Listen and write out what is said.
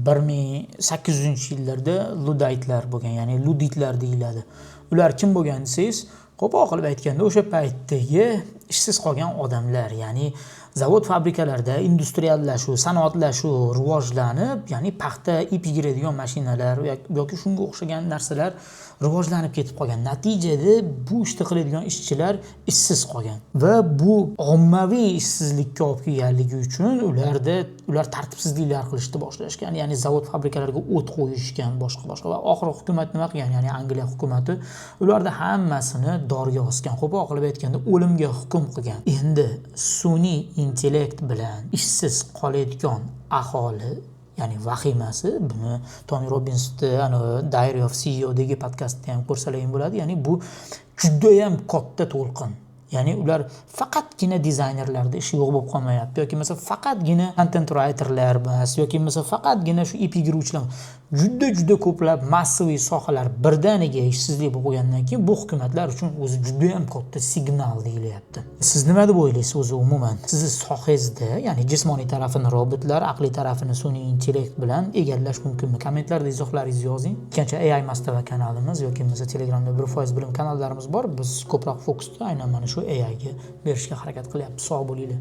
1800-yillarda luddaytlar bo'lgan, ya'ni ludditlar deyiladi. Ular kim bo'lgan desangiz, qo'pol qilib aytganda, o'sha paytdagi ishsiz qolgan odamlar, ya'ni zavod fabrikalarda industriallashuv, sanoatlashuv rivojlanib, ya'ni paxta ip yigiradigan mashinalar yoki shunga o'xshagan narsalar rivojlanib ketib qolgan. Natijada bu ishni qiladigan ishchilar ishsiz qolgan va bu ommaviy ishsizlikka olib kelganligi uchun ular tartibsizliklar qilishni boshlashgan, ya'ni zavod fabrikalarga o't qo'yishgan, boshqa boshqa. Va oxiri hukumat nima qilgan? Ya'ni Angliya hukumati ularni hammasini dorga osgan, qo'pol qilib aytganda, o'limga hukm qilgan. Endi sun'iy intellekt bilan ishsiz qoladigan aholi, ya'ni vahimasi, buni Toni Robbinsni anavi Diary of CEOdagi podkastda ham ko'rsalaring bo'ladi. Ya'ni bu judayam katta to'lqin. Ya'ni ular faqatgina dizaynerlarda ishi yo'q bo'lib qolmayapti yoki bo'lmasa faqatgina content writerlar emas, yoki bo'lmasa faqatgina shu ip yigiruvchilar. Juda juda ko'plab massaviy sohalar birdaniga ishsizlik bo'lib qolgandan keyin, bu hukumatlar uchun o'zi judayam katta signal deyilyapti. Siz nima deb o'ylaysiz o'zi umuman? Sizni sohangizda, ya'ni jismoniy tarafini robotlar, aqliy tarafini sun'iy intellekt bilan egallash mumkinmi? Kommentlarda izohlaringizni yozing. Ikkinchi AI Mastava kanalimiz yoki bo'lmasa Telegramda 1% bilim kanallarimiz bor. Biz ko'proq fokusni aynan mana shu AIga berishga harakat qilyapmiz. Sog' bo'linglar.